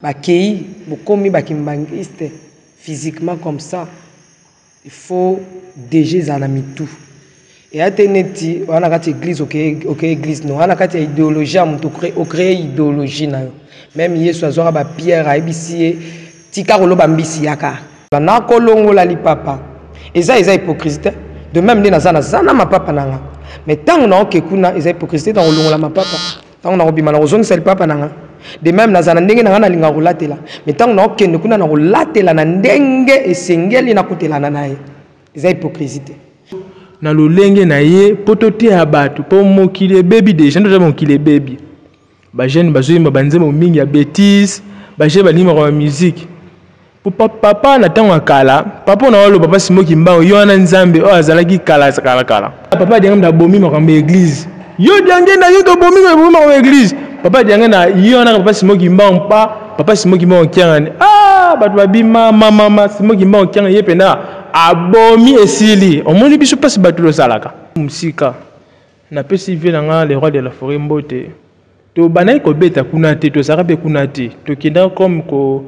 Bakeyi bokomi ba kimbanguiste physiquement comme ça il faut dejà ezala na mitu eya te neti oza na kati ya eglise oke eglise no oza na kati ya ideologie ya moto o cree ideologie na yo meme yesu azwaka ba pierre ayebisi ye tika koloba mbisi yaka nakolongola lipapa eza eza hypocrisie te de meme nde naza naza na mapapa na nga mais ntango naoke kuna eza hypocrisie te nakolongola mapapa ntango nakobima nakozongisa lipapa na nga de meme nazala na ndenge na nga nalingaka kolatela me ntango nakokende kuna nakolatela na ndenge esengeli nakutelana na ye eza hypocrisie te na lolenge na ye mpo toteya bato mpo mokili ebebi deja nde toza mokili ebebi bajeune bazoyemba banzembo mingi ya betise bajeune balingaka ba musique Po papa na tango ya kala, papa na oloba papa Simon Kimbangu yo wana Nzambe oyo azalaki kala kala kala. Papa Diangenda abomi makambo ya eglise. Yo Diangenda yo tobomi bomi makambo ya eglise. Papa Diangenda yo wana papa Simon Kimbangu pa papa Simon Kimbangu kiangani. Ah bato babima mama mama Simon Kimbangu kiangani ye pena abomi esili. Omoni biso pasi bato losalaka. Musika. Napesi vie na nga le roi de la forêt mbote. Tobandaki kobeta kuna te, tozalaka mpe kuna te. Tokendaka comme ko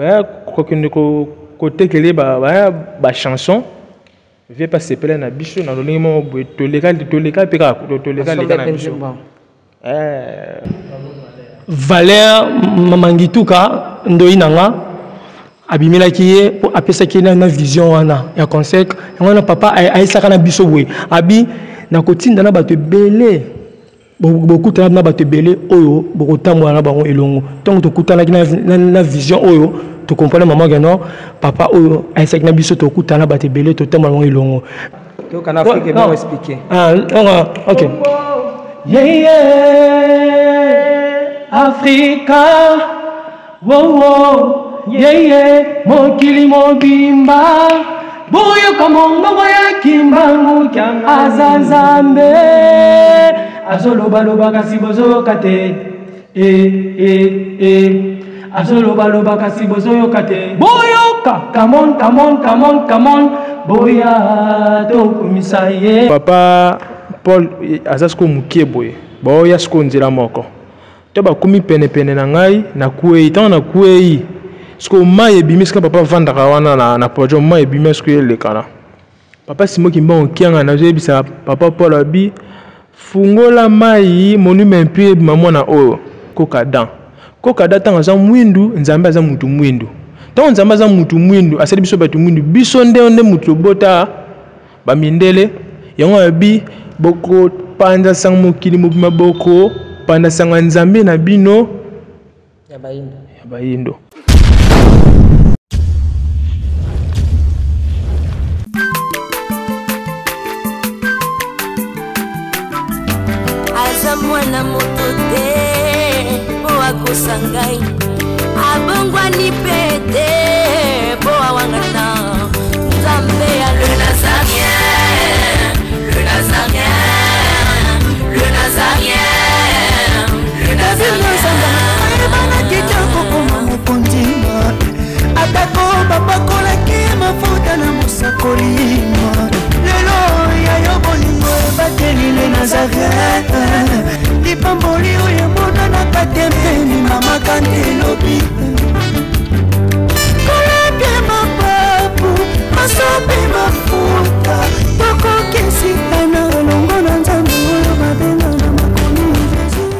eh, kokende ko kotekele ye ba, ba, ba chanson vie mpe asepela na biso na lolenge moko boye toleka toleka mpe kaka toleka leka na biso eh. Valère Mangituka ndoyi na nga abimelaki ye mpo apesaki ye na vision wana ya conseil yango wana papa ayesaka na biso boye abi nakotinda na bato ebele bokutana na bato ebele oyo bokotambola na bango elongo ntango tokutanaki na, na, na vision oyo tokomprendre mama ke non papa oyo ayesaki na biso tokutana na bato ebele totambola bango elongo tokana afrique bon expliquer ah, ok yeah, yeah. Afrika Wo wo ye ye mokili mobimba boyoka mongongo ya kimbangu aza nzambe azolobaloba kasi bozoyoka te e e e azolobaloba kasi bozoyoka te boyoka kamon kamon kamon kamon boya tokumisa ye papa paul aza sikoyo moke boye baoya sikoyo nzela moko To bakomi penepene na ngai, nakwei. Ntango nakwei, sikoyo mai ebimi esika papa avandaka wana na, na podium, mai ebimi sikoyo elekana. Papa Simo Kimbangu Kianga nazoyebisa papa Paul abi fungola mai monument mpe ebima mwana oyo kokadan. Kokada ntango aza mwindu, Nzambe aza mutu mwindu. Ntango Nzambe aza mutu mwindu, asali biso bato mwindu, biso nde nde mutu tobota ba mindele yango alobi bokopanza sango mokili mobima bokopanza sango ya nzambe na bino ya bayindo ya bayindo. Aza mwana moto te mpo akosa ngai abongwani mpe te mpo awangana nzambe ya le nazarien le nazarien le nazarien le nazarien ayebanaki te akokoma mokonzi atako bapakolaki mafuta na mosakoli lelo ya yo bolingo ebateli le nazareth lipamboli oyo emonanaka te mpe limamaka nde elobi kolapia mapapu masopi mafuta tokokisitana elongo na nzambe oyo babenga na makomi jesus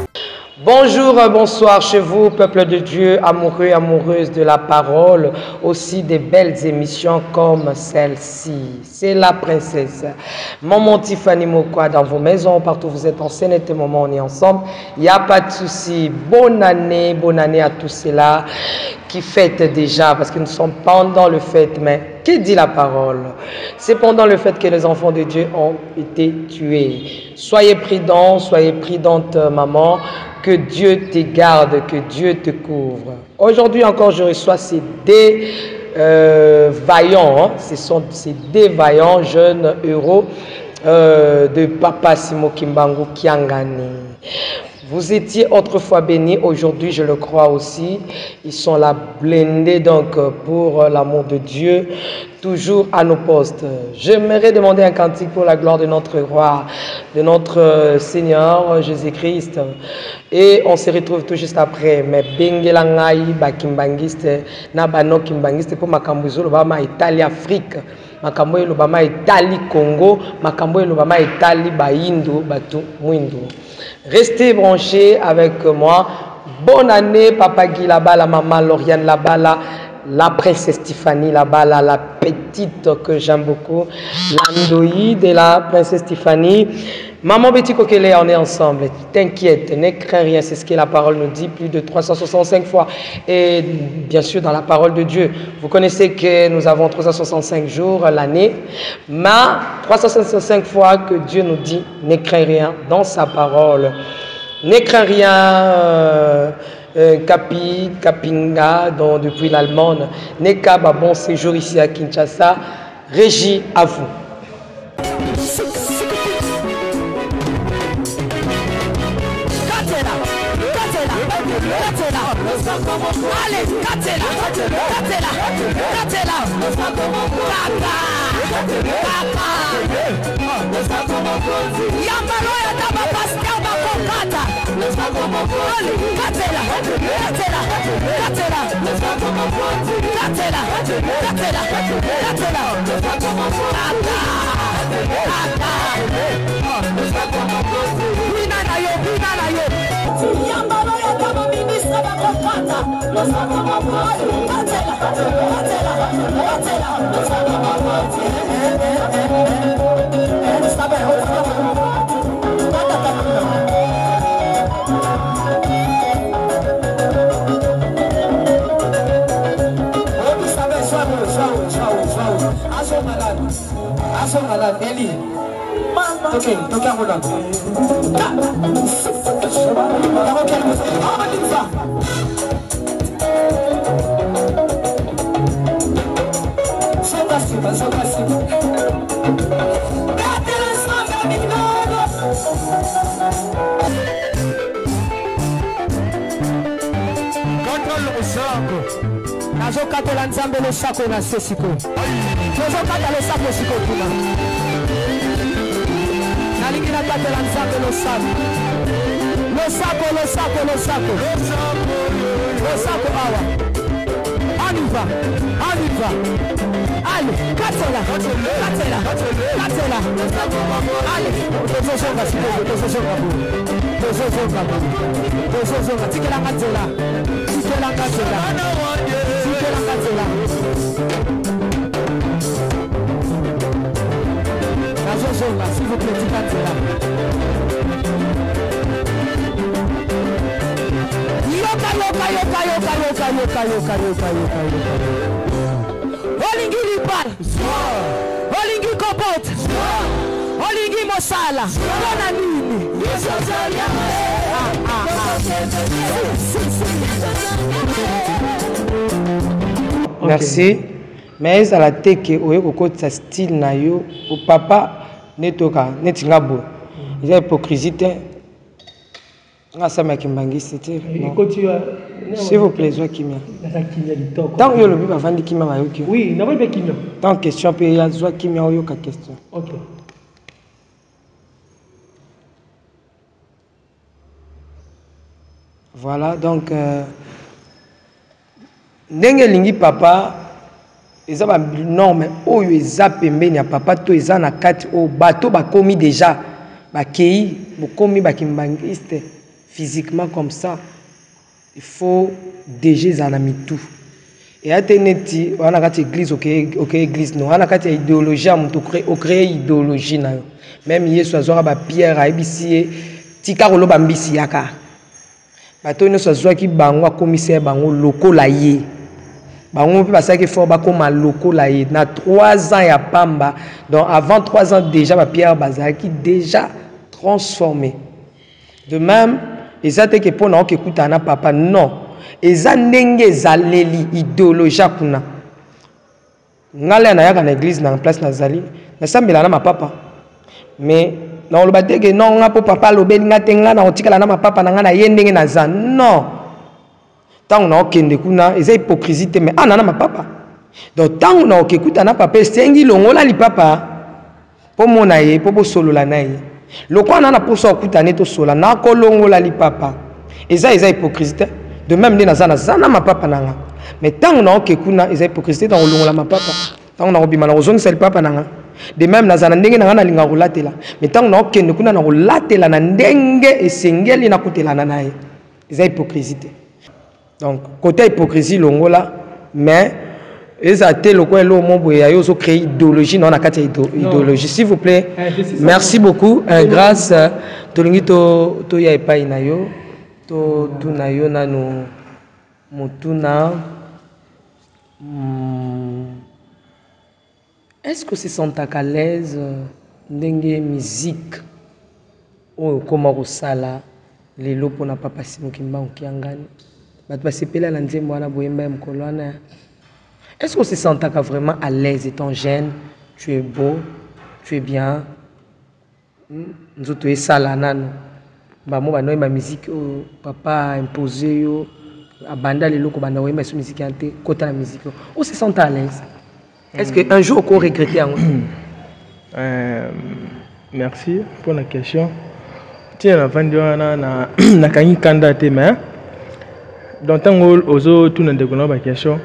Bonjour, bonsoir chez vous, peuple de Dieu, amoureux, amoureuses de la parole, aussi des belles émissions comme celle-ci. C'est la princesse. Maman Tiffany Mokwa dans vos maisons, partout où vous êtes en scène et moment, on est ensemble. Il n'y a pas de souci. Bonne année, bonne année à tous ceux-là qui fêtent déjà, parce que nous sommes pendant le fête, mais qui dit la parole? C'est pendant le fait que les enfants de Dieu ont été tués. Soyez prudents, soyez prudente, maman. Que Dieu te garde, que Dieu te couvre. Aujourd'hui encore, je reçois ces deux vaillants, hein. Ce sont ces deux vaillants jeunes héros de Papa Simo Kimbangu Kiangani. Vous étiez autrefois bénis, aujourd'hui je le crois aussi. Ils sont là blindés donc pour l'amour de Dieu, toujours à nos postes. J'aimerais demander un cantique pour la gloire de notre roi, de notre Seigneur Jésus-Christ. Et on se retrouve tout juste après. Mais bengela ngai ba kimbangiste na ba non kimbangiste pour makambo ezolobama etali Afrique, makambo elobama etali Congo, makambo elobama etali bayindo bato mwindu. Restez branchés avec moi. Bonne année, Papa Guy Labala, Maman Lauriane Labala, la princesse Tiffany Labala, la petite que j'aime beaucoup, l'andouille de la princesse Tiffany. Maman Betty Kokele, on est ensemble. T'inquiète, ne crains rien, c'est ce que la parole nous dit plus de 365 fois. Et bien sûr, dans la parole de Dieu, vous connaissez que nous avons 365 jours l'année, mais 365 fois que Dieu nous dit ne crains rien dans sa parole. Ne crains rien, Kapi, Kapinga, donc depuis l'Allemagne. Nekaba, bon séjour ici à Kinshasa. Régie à vous. Allez, Katela, Katela, Katela, Kaka, Kaka, Yambalo ya taba pasteur bakokata. Allez, Katela, Katela, Katela, Katela, Katela, Katela, Kaka, Kaka, Bina na yo, bina na yo. Yambalo ya taba ministre bakokata. Katela, Katela, Katela. Nazokatela nzambe losako na se sikoyo. Tozokata losako sikoyo kuna. Nalingi nakatela nzambe losako. Losako, losako, losako. Losako awa. On y va, on y va. Allez, katela, katela, katela. Allez, tozozonga sikoyo, tozozonga boye. Tozozonga boye. Tozozonga, tikelanga nzela. Tikelanga nzela. Tikelanga nzela. Nazozonga, s'il vous plaît, tika nzela. Yoka, yoka, yoka, yoka, yoka, yoka, yoka, yoka, yoka, yoka. Olingi libala, olingi kobota, olingi mosala, mpona nini? Ah, ah, ah. Si, si, si. Merci. Mais ezala te ke oye kokotisa style na yo o papa netoka neti nga boye. Eza hypocrisie te. Nga asamaki mbangisi te. Non. Ekoti wa- S'il vous plaît, zwa kimia. Naza kimia litoko. Ntango yo olobi bavandi kimia bayoki yo. Oui, navandi mpe kimia. Ntango question mpe ya zwa kimia oyoka question. Ok. Voilà, donc ndenge elingi papa eza ba norme oyo eza pembeni ya papa to eza na kati oyo bato bakomi déjà bakei bokomi bakimbangiste physiquement comme ça, il faut déjà ezala na mitu. Eya te neti wana na kati ya église, oke église no wana na kati ya idéologie ya moto, ocrée idéologie na yo. Même Yesu azwaka ba Pierre ayebisi ye tika koloba mbisi yaka. Bato nyonso azwaki bango akomisa ye bango lokola ye. Bango mpe basalaki fort bakoma lokola ye na 3 ans ya pamba. Donc avant 3 ans déjà ba Pierre bazalaki déjà transformé. De même eza te ke mpona okekutana na papa, non, eza ndenge ezaleli idéologie kuna. Ngai lea nayaka na église na place nazali nasambela na mapapa. Mais nakoloba te ke non, nga mpo papa alobeli nga te, nga nakotikala na mapapa na nga na ye ndenge naza. Non, ntango naokende kuna eza hypocrisie te, mais ana na mapapa. Donc ntango naokekuta na papa, esengi longola lipapa mpo mona ye, mpo bosolola na ye. Lokola na na mposa okuta ne tosola, nakolongola lipapa. Eza hypocrisie te. De même nde naza na mapapa na nga, mais ntango naoke kuna eza hypocrisie te, nakolongola mapapa. Ntango nakobima, nakozongisa lipapa na nga. De même naza na ndenge na nga nalingaka kolatela, mais ntango naokende kuna nakolatela na ndenge esengeli nakutelana na ye. Eza hypocrisie te. Donc côté hypocrisie longola, mais eza te lokola eloko mo boye ya yo ozocréer idéologie na na kati ya idéologie. S'il vous plaît, merci beaucoup. Grâce, tolingi toya epai na yo, totuna yo nanu motuna. Est-ce que se sentaka à l'aise ndenge musique oyo okóma kosala lelo mpona papa Simon Kimbangu Kiangani, bato basepela na nzembo wana boyemba ya mokolo wana? Est-ce que se sentaka vraiment à l'aise étant jeune? Tu es beau, tu es bien, Nzoto esala nano bamo banda oyemba musique oyo papa impose yo, abanda lelo kobanda koyemba so musique ya te, kota na musique oyo, o se sent à l'aise? Est-ce que un jour oko regretter yango? Merci pour la question. Ntina navandi wana, nakangi kanda te, mais donc ntango ozotuna ndeko na baquestion,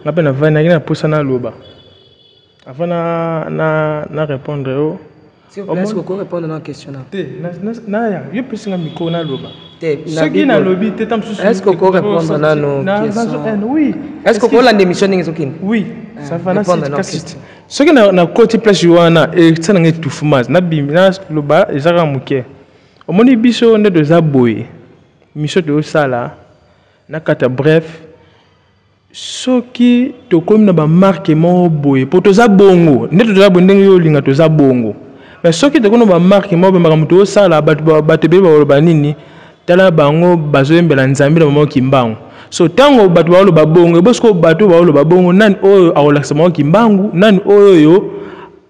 nga mpe navandi naki na mposa naloba avant na répondre yo. Est-ce que répondre na question na Te, naya yo pesi nga micro, naloba. Soki nalobi te, ta mosusu. Est-ce que oko répondre nano question? Oui. Est-ce que okolanda émission ndenge ezokende? Oui, ça va. Kasi soki nakoti place wana, esala nga étouffement. Nabimi, naloba eza kaka moke. Omoni, biso nde toza boye, mission tozosala na kati ya bref, soki tokómi na bamarke moko boye, mpo toza bongo nde toza boye, ndenge yo olinga toza bongo, mais soki tokómi na bamarke moko boye, makambo tozosala, bato ebele bakoloba nini? Tala bango bazoyembela Nzambe na bango Kimbangu. So ntango bato baoloba bongo, ebo sikoyo bato baoloba bongo, nani oyo akolakisa bango Kimbangu? Nani oyo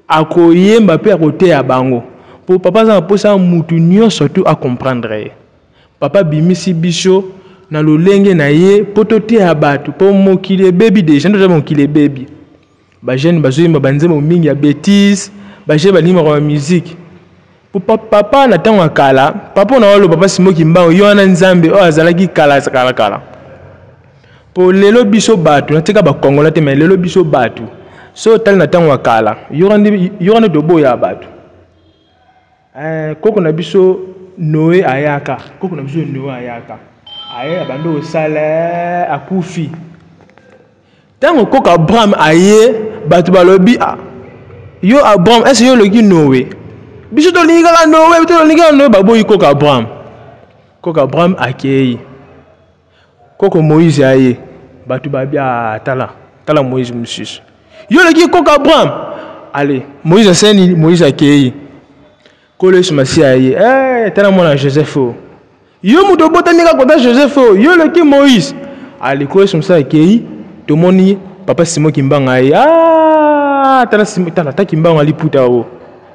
akoyemba mpe akoteya bango? Mpo papa aza na mposa mutu nyonso tu acomprendre ye. Papa abimisi biso na lolenge na ye mpo toteya bato, mpo mokili ebebi déjà. Nde toza, mokili ebebi. Bajeune bazoyemba banzembo mingi ya bétise, bajeune balingi makambo ya musique. Po papa na ntango ya kala, papa na oloba, papa Simon Kimbangu ye wana Nzambe oyo azalaki kala kala kala. Po lelo biso bato, natika bakongola te, mais lelo biso bato so otali na ntango ya kala, yoka nde toboya bato. Koko na biso Noe ayaka, koko na biso Noe ayaka, aye abandi kosala, akufi. Ntango koko Abraham aye, bato balobi: "Ah, yo Abraham, ese yo oloki Noe? Biso tolingi kaka Noe, biso tolingi kaka Noe." Baboyi koko Abraham. Koko Abraham akei, koko Moïse aye, bato babi: "Ah, tala, tala Moïse mosusu, yo oleki koko Abraham." Ale Moïse asali nini? Moïse akei, Nkolo Yesu Masiya aye: "Eh, tala mwana Joseph oyo, yo moto obotami kaka kota Joseph oyo, yo oleki Moïse." Ale Nkolo Yesu Masiya akei, tomoni papa Simon Kimbangu aye: "Ah, tala, tala ta Kimbangu aliputa oyo,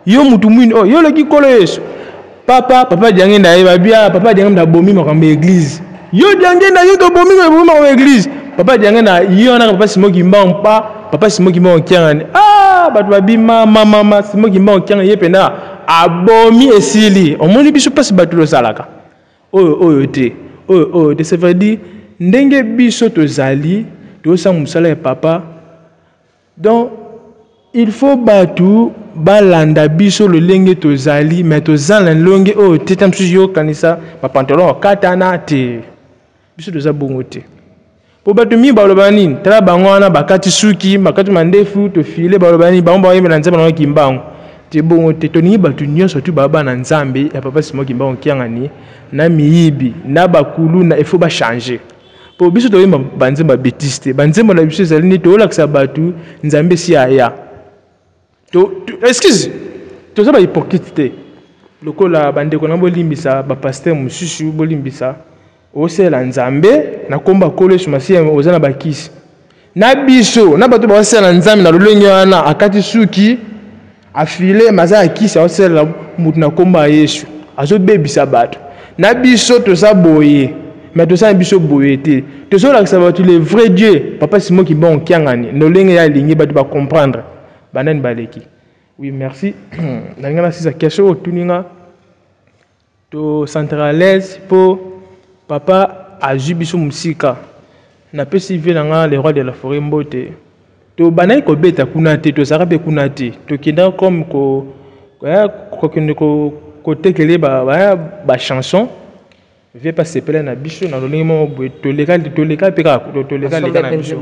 yo mutu mwini oyo, yo oleki Nkolo Yesu." Papa Diangenda aye, babia: "Papa Diangenda abomi makambo ya église. Yo Diangenda, yo tobomi makambo ya église." Papa Diangenda ye wana, papa Simon Kimbangu, pa papa Simon Kimbangu Kiangani. Ah, bato babi: "Mama, mama, Simon Kimbangu Kiangani ye mpenza abomi, esili." Omoni biso mpasi bato tosalaka oyo oyo te, oyo oyo te. C'est vrai dire, ndenge biso tozali, tozosala mosala ya papa. Donc il faut bato balanda biso lolenge tozali, mais toza na lolenge oyo te. Ta mosusu yokanisa bapantalon okatana te, biso toza bongo te. Mpo bato mingi baloba nini? Tala bango wana, bakati suki, bakati mandefu, tofile. Baloba nini? Bango bayembela Nzambe nango Kimbangu te. Bongo te. Tolingi bato nyonso tu baba na Nzambe ya papa Simon Kimbangu Kiangani, na miyibi na bakuluna, il faut bachanger. Mpo biso toyemba banzembo ya bétise te. Banzembo na biso ezali nde toyolakisa bato Nzambe esi aya. Excuse, toza bahypocrite te lokola bandeko na bolimbisa, bapasteur mosusu bolimbisa. Osalela Nzambe na nkombo ya Nkolo Yesu Masiya, oza na bakisi na biso na bato baosala Nzambe na lolenge wana, akati suki. Afile mais aza ya kisi aosalela moto na nkombo ya Yesu, azobebisa bato. Na biso toza boye, mais toza na biso boye te. Tozolakisa bato le vrai Dieu, Papa Simon Kimbangu Kiangani, ndolenge ye alingi bato ba comprendre. Banani baleki. Oui, merci. Nalinga nasisa question oyo otuni nga. To sentir à l'aise po papa azwi biso mosika. Napesi vie na nga le roi de la forêt mbote. Tobandaki kobeta kuna te, tozalaka mpe kuna te. Tokendaka comme ko kokende kotekele ba, ba, ba chanson. Vie pa sepela na biso na lolenge moko boye, toleka toleka mpe kaka toleka leka na biso.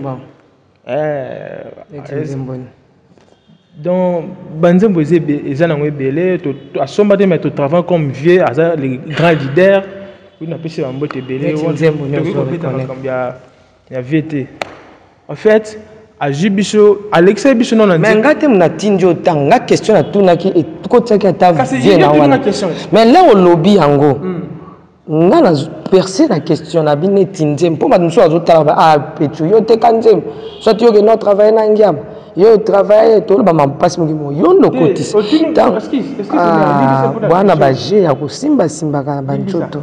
Donc banzembo eza eza nango ebele, asomba te mais totravaille comme vieux, aza le grand leader. Oyo napesi bambote ebele, tokoki kobeta makambo ya vieux te. En fait azwi biso, alekisaki biso nano na Mais nga te natindi yo ntango nga question natunaki ekotiaki ata vieux na wana, mais leo olobi yango nga na perce na question na bino neti nzembo, mpo bato mosusu bazotala ba ah petu yo teka nzembo, soit yo kende otravaille na ngiama, yo travaille toloba mampasi moki mo yo nde okotisa bwana baje ya kosimbasimbaka na banzoto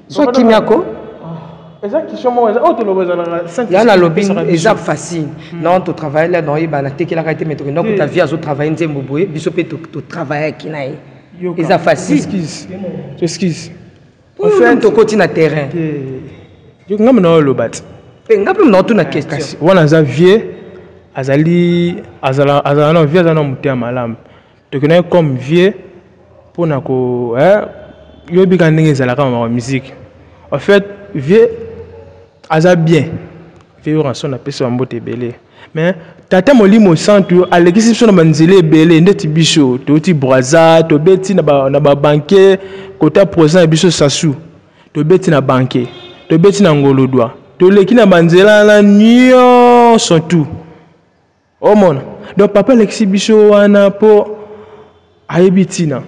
so kimia ko ya nalobi eza facile. Non, totravaille la naoyeba natekelaka te, mais tokenda kuta vie azotravaille nzembo boye, biso mpe totravaillaki na ye, eza facile. Excuse, tokoti na terrain. Nga mona oloba te. Mpe nga mpe naotuna question. Wana aza vieux, azali azala na vieux, aza na motema malamu. Tokendaki comme vieux mpona ko yoyebi kaka ndenge ezalaka mama musique. En fait vieux aza bien, vieux Ranson apesi bambote ebele, mais tata molimo santu alekisi biso na banzela ebele. Ndeti biso touti Braza, tobeti na babanke kota président ya biso Sasu, tobeti na banke, tobeti na Ngolodwa, toleki na banzela wana nyonso tu omona. Donc papa alekisi biso wana mpo ayebi ntina.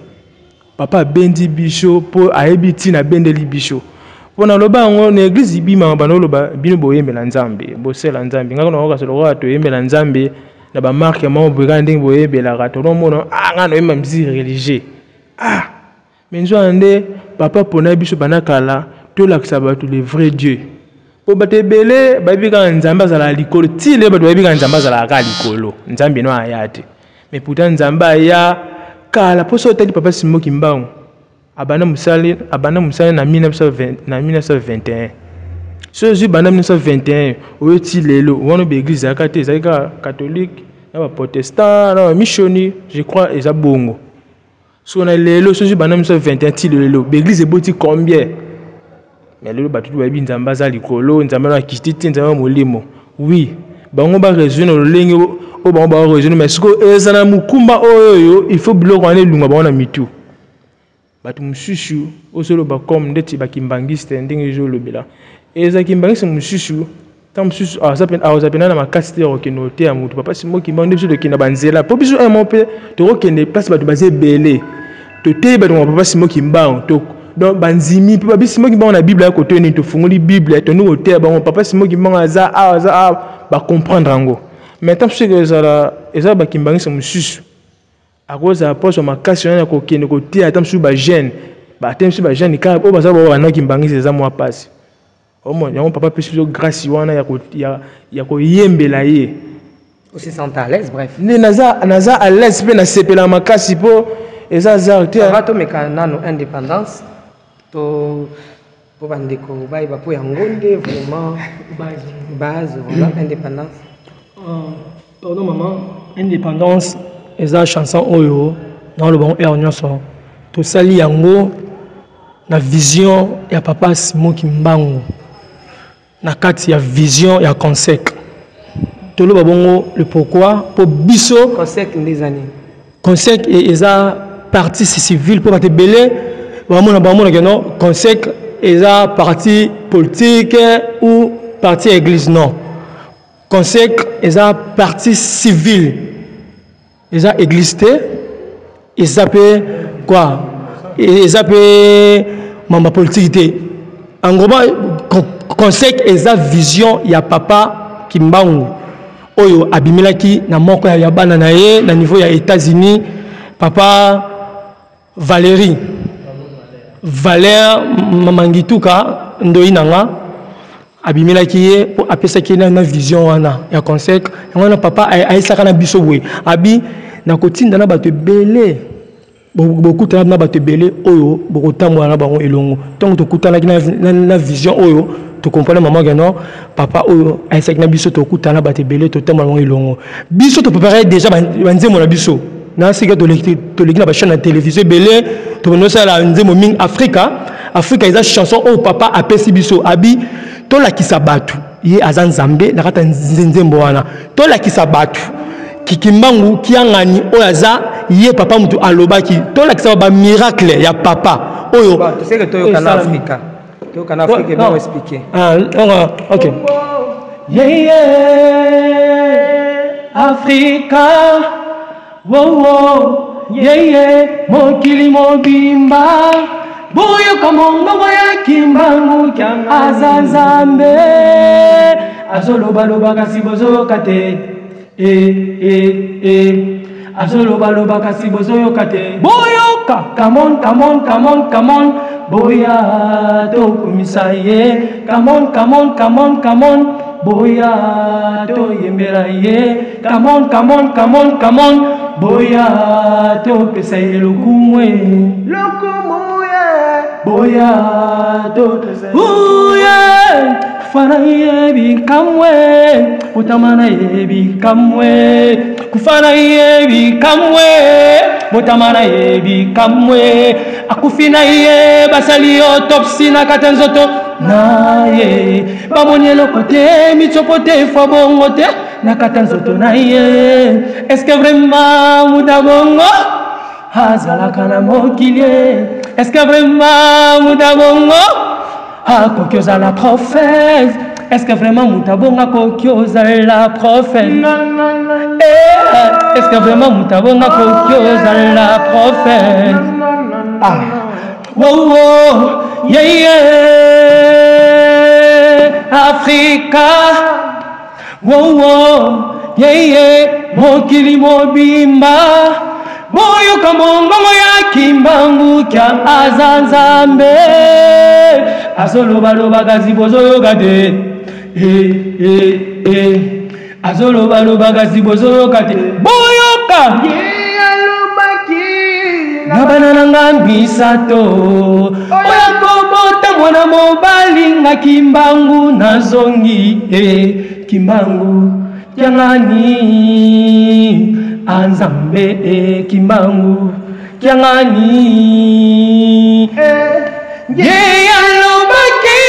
Papa abendi biso mpo ayebi ntina, abendeli biso mpo naloba yango na église ibimaka. Banda oloba bino boyembela Nzambe, bosela Nzambe, ngaka nakoka lokola toyembela Nzambe na bamarke moko boye, kaka ndenge boyembelaka tonomona. Ah, ngai noyemba musique religieux. Ah, mais nzwana nde papa mpona biso banda kala tolakisa bato le vrai Dieu, mpo bato ebele bayebi kaka Nzambe azalaka likolo. Ti lelo bato bayebi kaka Nzambe azalaka kaka likolo, Nzambe no aya te. Mais pourtant Nzambe aya kala, mpo so otali papa Simon Kimbangu abanda mosala, abanda mosala na 1921. So ozwi banda 1921 oyo ti lelo wana, baeglise ezalaka te, ezalaki kaka catholique na baprotestant na bamissioni, je crois eza bongo. So na lelo soki banda 1921 ti lelo, baeglise eboti combien? Mais lelo bato tu bayebi Nzambe aza likolo, Nzambe na akiti te, Nzambe ya molimo. Oui, bango baresone lolenge oyo bango baresone, mais sikoyo eza na mokumba oyo oyo il faut biloko wana elunga bango na mitu. Bato mosusu ozoloba comme ndeti bakimbangiste, ndenge ezolobela eza kimbangiste mosusu, ntango mosusu aza pena na makasi te ya kokende koteya motu papa Simon Kimbangu. Nde biso tokende banzela mpo biso un mo mpe tokokende place bato baza ebele, toteyi bato ma papa Simon Kimbangu. Donc bandimi mpe babi Simon Kimbangu na Bible ya kotoye nini, tofungoli Bible, tondi koteya bango papa Simon Kimbangu aza awa, aza awa, bacomprendre yango. Mais ntango mosusu ezala eza bakimbangisa mosusu akozala poso makasi wana ya kokende koteya ata mosusu bajeune, ata mosusu bajeune kaka oyo baza bao banaki mbangisa, eza mwa mpasi. Omona yango papa apesi biso grâce wana ya koyembela ye. On se sent à l'aise, bref. Nde naza à l'aise mpe nasepela makasi mpo eza hasard te. Va tomeka nano indépendance to mpo bandeko bayeba, mpo yango nde vraiment base, voilà, indépendance. Pardon maman, indépendance eza chanson oyo naoloba ngo heure nyonso, tosali yango na vision ya papa Simon Kimbangu, na kati ya vision ya Consec. Toloba bongo le pourquoi, mpo biso Consec nde eza nini? Consec eza parti civile, mpo bato ebele bamona ke non, Consec eza parti politique ou parti ya église. Non, Consec eza parti civile, eza église te, eza mpe quoi, eza mpe mamba politique te. En gros, Consec eza vision ya papa Kimbangu. Oyo abimelaki na moko ya bana na ye na niveau ya États-Unis, papa Valérie Valère Mangituka ndoyi na nga abimelaki ye mpo apesaki ye na vision wana ya conseil. Yango wana papa ayesaka na biso boye, abi nakotinda na bato ebele, bokutana na bato ebele oyo bokotambola na bango elongo. Ntango tokutanaki na vision oyo, tokomprendre mama ke non, papa oyo ayesaki na biso tokutana na bato ebele, totambola bango elongo. Biso toprépare déjà banzembo na biso na sika, toleki na bachaîne ya télévision ebele, tobandi osala nzembo mingi. Afrika, Afrika eza chanson oyo papa apesi biso, abi tolakisa bato ye aza Nzambe. Na kati ya nzembo wana tolakisa bato Kikimbangu Kiangani oyo aza ye papa motu alobaki, tolakisa bamiracle ya papa oyo. Toseke toyoka na Afrika, toyoka na Afrika, ebongo expliquer. Ah, ok. Yeah. Afrika, wo yeah, mokili mobimba boyoka mongongo ya Kimbangu, aza Nzambe, azolobaloba kasi bozoyoka te. E, e, e. Azolobaloba kasi bozoyoka te. Boyoka, come on, come on, come on, come on, boya tokumisa ye. Come on, come on, come on, come on, boya toyembela ye. Come on, come on, come on, come on, boya topesa ye lokumu. Lokumu ye. Boya topesa uye kufa na ye bikamwe, botama na ye bikamwe, kufa na ye bikamwe, botama na ye bikamwe. Akufi na ye, basali autopsie na kati ya nzoto na ye, bamoni eloko te, mitsopo te, fwa bongo te na kati ya nzoto na ye. Est-ce que vraiment muta bongo azalaka na mokili? Est-ce que vraiment muta bongo akoki ozala prophète? Est-ce que vraiment moto abongo akoki ozala prophète? Est-ce que vraiment moto abongo akoki ozala prophète? Ah. Wow, yeah. Afrika, wow, yeah. Mokili mobimba boyoka mongongo ya Kimbangu kya aza Nzambe, azolobaloba kasi bozoyoka te. Eh, eh, eh. Azolobaloba kasi bozoyoka te. Boyoka na bana na nga misato oyo kobota mwana mobali, nga Kimbangu nazongi. E Kimbangu Kiangani anzambe, e Kimbangu Kiangani ye alobaki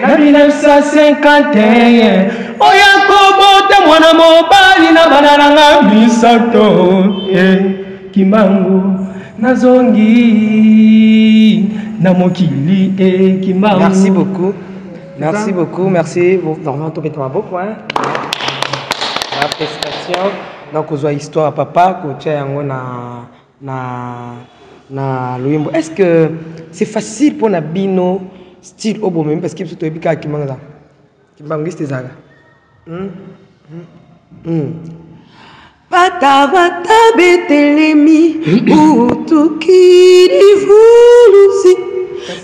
na 1951 oyo akobota mwana mobali na bana na nga misato. E Kimbangu nazongi na mokili, e Kimbangu. Merci beaucoup. Merci beaucoup, merci. Bon, normalement, tu beaucoup, hein. La prestation. Donc, ozwa histoire ya papa, kotia yango na loyembo. Est-ce que c'est facile pour na bino style oyo bomemi? Parce que biso toyebi kaka Kimbangu eza kimbangiste ezalaka. Bata bata betelemi utukiri vulusi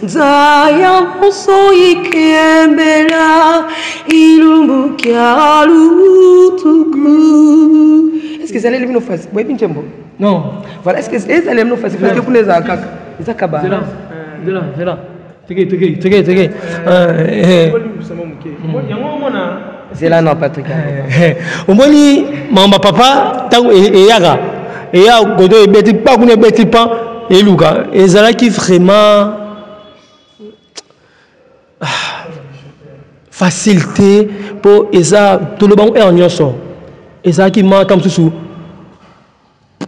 nzaya monso ikembela ilumbukia lutuku. Est-ce que ezaleli bino facile? Boyebi nzembo? Non. Voilà, est-ce que ezaleli bino facile? Parce que kuna ezala kaka eza kaba. Zela, zela, zela, teke, teke, teke, teke. Zela na Patrick. Omoni mamba papa, ntango eyaka eya godo ebeti pa kuna, ebeti pa eluka, ezalaki vraiment facile te, mpo eza toloba ngo heure nyonso ezalaki ma ntango mosusu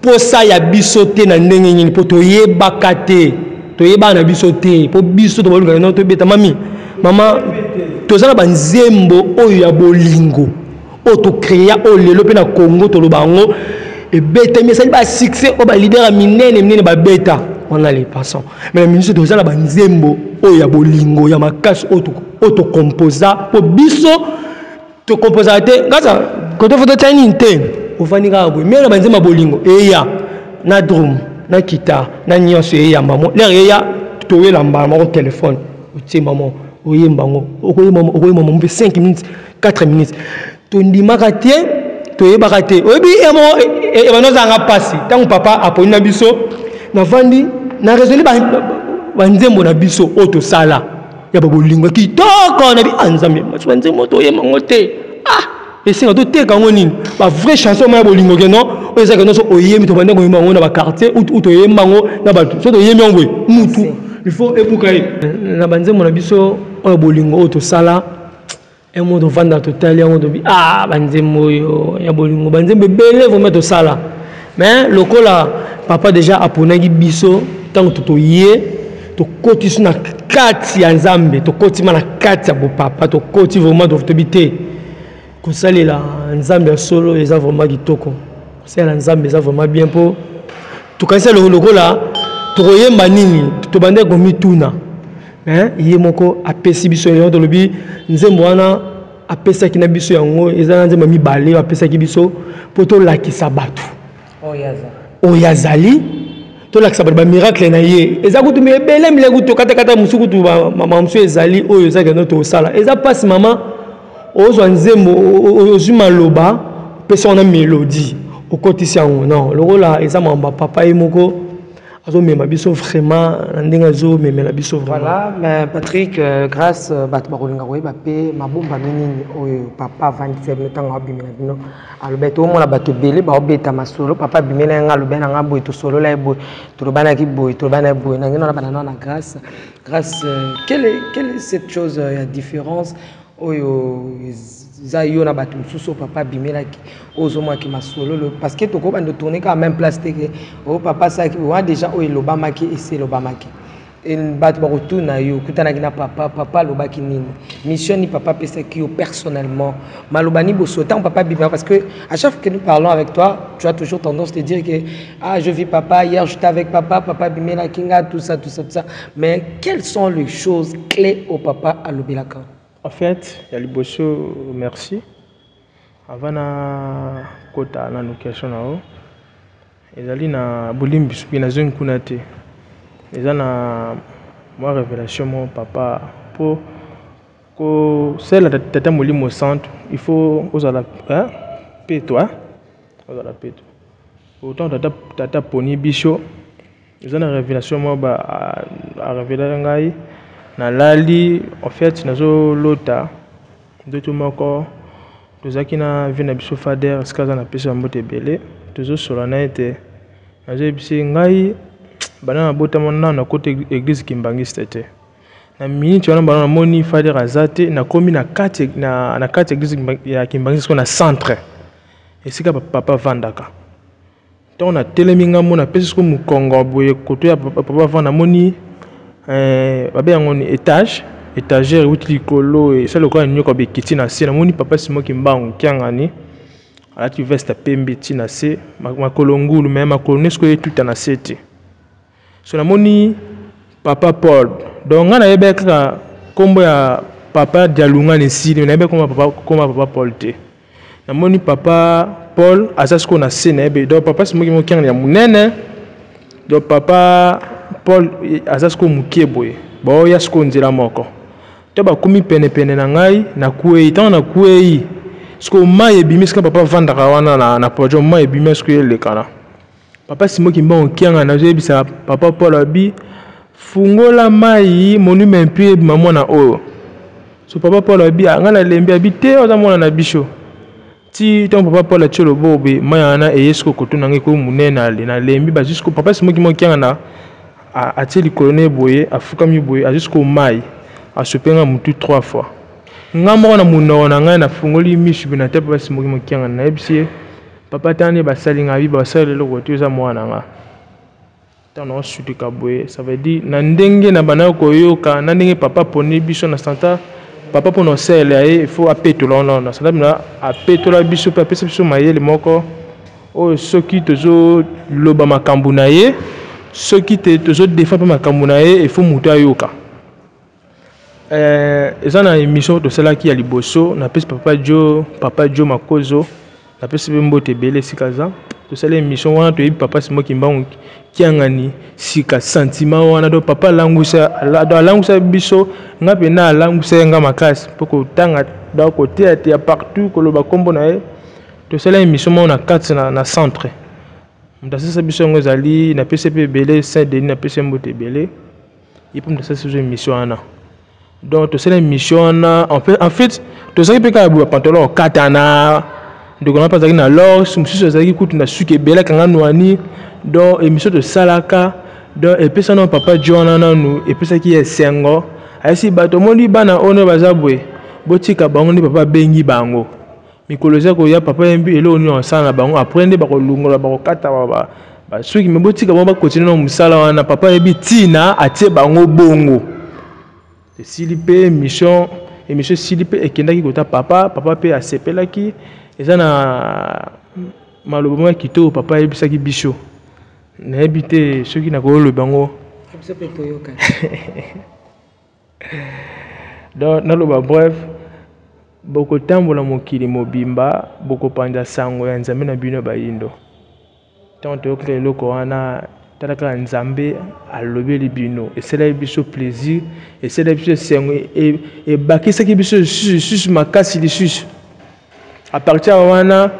posa ya biso te. Na ndenge nini? Mpo toyebaka te, toyebaka na biso te, mpo biso tobalukaka no tobeta mami mama. Toza na banzembo oyo ya bolingo oyo tocréa, oyo lelo mpe na Congo toloba yango ebetami, esali basuccès, oyo baleader ya minene minene babeta wana, les passants. Mais na minso toza na banzembo oyo ya bolingo ya makasi oyo tocomposa, mpo biso tocomposaka te. Ngaza Kote foto tya nini te, ofandi kaka boye. Meme na banzembo ya bolingo eya na drum na guitare na nyonso eyamba mo lere eya toyela mbala moko telefone otie mama oyemba yango, okoyemba okoyemba mo mpe 5 minutes, 4 minutes. Tondimaka te, toyebaka te. Oyebi emo ebanda ozalanga mpasi ntango papa aponi na biso, navandi na raisonne banzembo na biso oyo tosala ya babolingo kitoko na bi ah, Nzambe, banzembo toyemba yango te, ah, esenga toteka yango nini, bavrai chanson ma ya bolingo ke non, oyo ezaka nyonso oyembi, tobanda koyemba yango na baquartier ou toyemba yango na bato. So toyembi yango boye, mutu il faut ebuka ye na banzembo na biso oyo bolingo oyo tosala. Emo tovanda totali yango, tobi ah, banzembo oyo ya bolingo, banzembo ebele vraiment tosala. Mais lokola papa déjà aponaki biso, ntango toye tokoti so na kati ya Nzambe, tokotima na kati ya bopapa, tokoti vraiment, tobi te kosalela Nzambe ya solo eza vraiment kitoko, kosalela Nzambe eza vraiment bien. Mpo tokanisa lokola tokoyemba nini, tobandaki komituna, mais ye moko apesi biso yango. Tolobi nzembo wana apesaki na biso yango eza na nzembo mibale apesaki biso mpo tolakisa bato oyo azali, tolakisa bato bamiracle na ye. Eza kutu ebele mile kutu katakata mosu kutu mama mosu ezali oyo eza kendo tosala. Eza mpasi mama, ozwa nzembo, ozwi maloba, opesi yango na mélodie, okotisi yango. Non, lokola eza makambo ya papa ye moko azomema biso vraiment na ndenge azomemela biso vraiment. Voilà, mais Patrick, grâce bato bakolinga koyeba mpe mabombami nini oyo papa avandisa bino ntango abimela bino, aloba. Toomona bato ebele baobeta masolo, papa abimela yanga, aloba na nga boye, tosolola ye boye, tolobanaki boye, tolobana boye. Nange nona bana na grâce. Grâce, quelle est cette chose ya différence oyo eza yo na bato mosusu oyo papa abimelaki, oyo ozomonaki masolo? Parce que tokobanda tourne kaka même place te ke oyo papa asalaki wana déjà, oyo elobamaki esi elobamaki. Bato bakotuna yo, okutanaki na papa, papa alobaki nini, mission ni papa apesaki yo personnellement, maloba ni boso ntango papa abima? Parce que à chaque fois que nous parlons avec toi, tu as toujours tendance de dire que ah, je vis papa, hier j'étais avec papa, papa abimelaki nga, tout ça, tout ça, tout ça. Mais quelles sont les choses clés au papa alobelaka? En fait, ya liboso, merci. Avant na kota nanu question na yo, ezali na bolimbi soki nazongi kuna te. Eza na mwa révélation moko papa po kosala tata Molimo Centre, il faut ozala peto, ozala peto. Autant tata poni biso, eza na révélation moko ba arévélaki ngai. Nalali, en fait nazolota ndoto moko, tozalaki na vie na biso fader esika aza, napesi bambote ebele. Tozosola na ye te, nazoyebisi ngai bana nabotama nano nakota église kimbangiste te. Na minute wana bana namoni fader aza te, nakomi na kati église ya kimbangiste, sikoyo na centre esika papa avandaka. Ntango natelemi ngambo, napesi sikoyo mokongo boye koto ya papa avanda, namoni babe yango ni étage, étagère euti likolo, esali lokola nyoka bekiti na se. Namoni papa Simon Kimbangu Kiangani alati veste pembe ti na se, makolo ngulu, me makolo ne sikoyo etuta na se te. So namoni papa Paul. Donc ngai nayebaki kaka nkombo ya papa Dialungana esili, nayebi nkombo ya papa Paul te. Namoni papa Paul aza sikoyo na se na ye. Donc papa Simon Kimbangu Kiangani ya monene, donc papa Paul aza sikoyo moke boye. Baoya sikoyo nzela moko to bakomi penepene na ngai, nakwei. Ntango nakwei sikoyo, mai ebimi sika papa avandaka wana na podium, mai ebimi sikoyo elekana. Papa Simon Kimbangu Kiangani nazoyebisa papa Paul, abi fungola mai, monument mpe ebima mwana oyo. So papa Paul abi ngai nalembi, abi te, oza mwana na biso. Ti ntango papa Paul atie loboko boye, mai wana eye sikoyo kotuna ngai, ekoyi monene ale nalembi. Bazwi sikoyo papa Simon Kimbangu Kiangani na atie likolo na ye boye, afukami boye, azwi sikoyo mai, asope ngai motu trois fois. Ngai moko na monoko na ngai nafungoli misu mpe na te papa Simon Kimbangu Kiangani, nayebisi ye: papa, tala nde basali ngai. Abi basali eloko te, oza mwana na nga. Ntango naosutuka boye, ça veut dire na ndenge na bandaki koyoka na ndenge papa aponi biso na santa papa mpona osalela ye, il faut apetola wana na santa bina, apetola biso mpe apesa biso mayele moko oyo soki tozoloba makambo na ye, soki te tozodefa mpe makambo na ye, il faut moto ayoka. Eza na émission tosalaki ya liboso, napesi papa Jo, papa Jo Makozo. Napesi mpe mbote ebele esika aza. Tosali émission wana, toyebi papa Simon Kimbangu Kiangani sika sentiment wana. Donc papa alangwisa, donc alangwisa biso, nga mpenza alangwisa ye nga makasi mpo kotanga, donc koteyateya partout, koloba nkombo na ye. Tosala émission moko na kati na centre, moto asalisa biso yango ezali, napesi mpe ebele Saint Denis, napesi ye mbote ebele, ye mpe moto asalisa biso émission wana. Donc tosala émission wana, en fait tozalaki mpe kaka boye, pantalon okatana, ndeko na mpe azalaki na lors, mosusu azalaki kutu na suki ebele akanga nwani. Donc émission tosalaka, donc epesa nano papa Jo wana nanu, epesaki ye esengo, ayesi bato, omoni bana oyo baza boye, botika bango nde papa abengi bango. Mikolo eza koya, papa yembi eloko nini akosala na bango, après nde bakolongola, bakokata basuki, me botika bango bakontinue na mosala wana. Papa ayebi ntina atie bango bongo. Esili mpe émission, émission esili mpe ekendaki kota papa, papa mpe asepelaki. Eza na maloba moko ya kitoko papa ayebisaki biso, nayebi te soki nakoloba yango. Biso mpe toyoka. Donc naloba bref, bokotambola mokili mobimba, bokopanza sango ya Nzambe na bino bayindo. Ntango toyokaka eloko wana, tala kaka Nzambe alobeli bino, esalaki biso plaisir, esalaki biso esengo, ebakisaki biso lisusu makasi lisusu. À partir ya wana,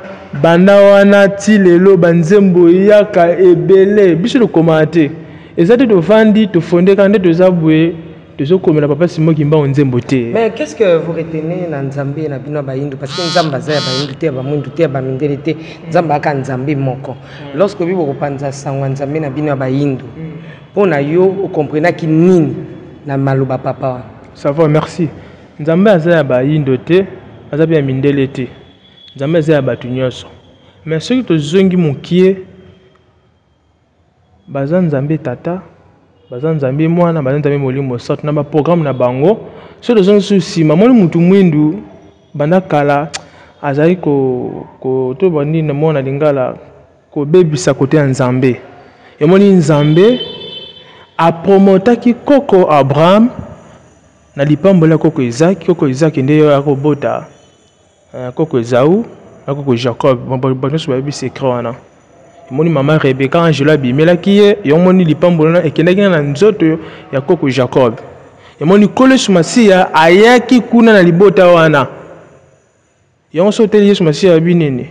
banda wana ti lelo banzembo eyaka ebele, biso tokomaka te. Eza te tovandi tofondeka nde toza boye, tozokomela papa Simon Kimbangu nzembo te. Mais qu'est-ce que vous retenez na Nzambe na bino ya bayindu? Parce que Nzambe aza ya bayindu te, ya bamwindu te, ya bamindele te. Nzambe aka Nzambe moko. Lorsque obi bokopanza sango ya Nzambe na bino ya bayindu, mpo na yo okomprenaki nini na maloba papa wana? Ça va, merci. Nzambe aza ya bayindo te, aza pe ya mindele te. Nzambe aza ya bato nyonso. Mais soki tozongi mokie, baza Nzambe tata, baza Nzambe mwana, baza Nzambe molimo santu na ba programme na bango. Soki tozongi susu nsima, moni mutu mwindu banda kala azali ko, ko to bandi na mona lingala kobebisa kote ya Nzambe. Emoni Nzambe apromotaki koko Abraham na lipamboli ya koko Isaac. Koko Isaac nde yo akobota koko Esaü na koko Jacob. Bato nyonso bayebi secret wana. Emoni mama Rebecca, Angelo abimelaki ye, yango moni lipamboli wana ekendaki na nzoto ya koko Jacob. Emoni Nkolo Yesu Masiya ayaki kuna na libota wana. Yango soki otali Yesu Masiya abi nini?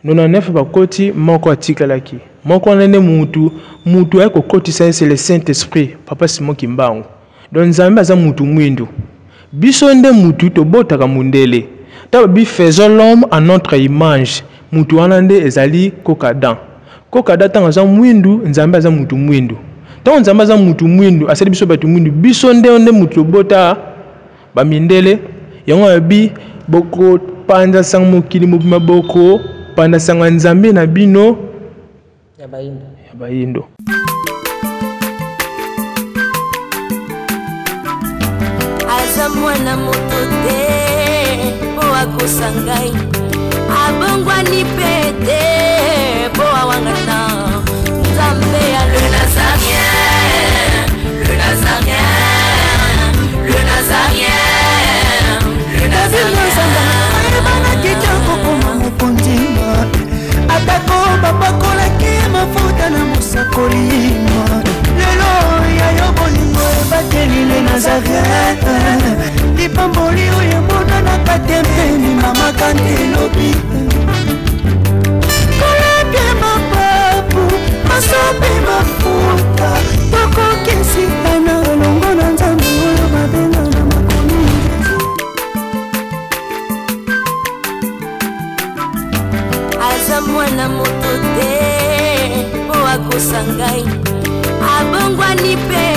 99 bakoti, moko atikalaki. Moko wana nde mutu, mutu aye kokotisa ye, c'est le Saint-Esprit, papa Simon Kimbangu. Donc Nzambe aza mutu mwindu. Biso nde mutu tobotaka mundele. Tango balobi faisons l'homme à notre image, mutu wana nde ezali koko Adam. Koko Adam tango aza mwindu, Nzambe aza mutu mwindu. Tango Nzambe aza mutu mwindu, asali biso batu mwindu, biso nde nde mutu tobota ba mindele. Yango alobi bokopanza sango mokili mobimba, bokopanza sango ya Nzambe na bino ya bayindo. Ya bayindo. Aza mwana moto te mpo akosa ngai, abongwani pe te mpo awangana Nzambe ya le Nazarien, le Nazarien, le Nazarien, le Nazarien. Ayebanaki te kokoma mokonzi, atako bapakolaki mafuta na mosakoli. Lelo ya yo bolingo ebateli le Nazareth, lipamboli oyo emonanaka te mpeni mama kante elobi kolapie mapapu masope mafuta tokokesitana elongo na Nzambe oyo babenga na makomi. Aza mwana moto te mpo akosa ngai, abongwani pe